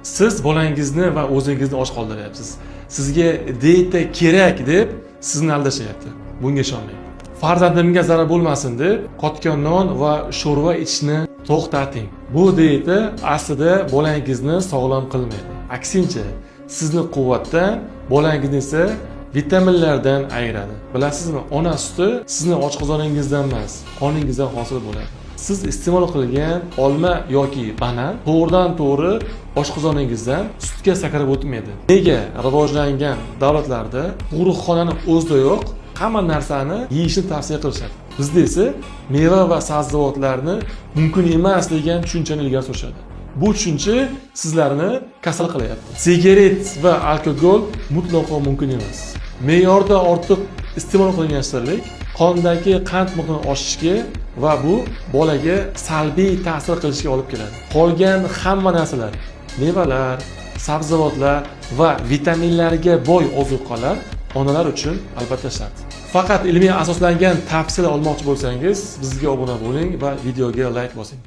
Siz bolangizni va o'zingizni och qoldiryapsiz. Sizga dieta kerak deb sizni aldashyapti. Bunga ishonmang. Farzandimga zarar bo'lmasin deb qotgan non va sho'rva ichishni to'xtating. Bu dieta aslida bolangizni sog'lom qilmaydi. Aksincha, sizni quvvatdan, bolangizni esa vitaminlardan ayiradi. Bilasizmi, ona suti sizni oshqozoningizdan emas, qoningizdan hosil bo'ladi. Siz iste'mol qilgan olma yoki banan to'g'ridan to'g'ri oshqozoningizdan sutga sakrab o'tmaydi. Nega rivojlangan davlatlarda tug'ruqxonani o'zidayoq hamma narsani yeyishni tavsiya qilishadi? Bizda esa meva va sabzavotlarni mumkin emas degan tushunchani ilgari surishadi. Bu tushuncha sizlarni kasal qilyapti. Sigaret va alkogol mutlaqo mumkin emas. Me'yorda ortiq iste'mol qilingan shirinlik qondagi qand miqdorini oshishiga va bu bolaga salbiy ta'sir qilishiga olib keladi. Qolgan hamma narsalar, mevalar, sabzavotlar va vitaminlarga boy ozuqalar onalar uchun albatta shart. Faqat ilmiy asoslangan tavsiyalar olmoqchi bo'lsangiz, bizga obuna bo'ling va videoga layk bosing.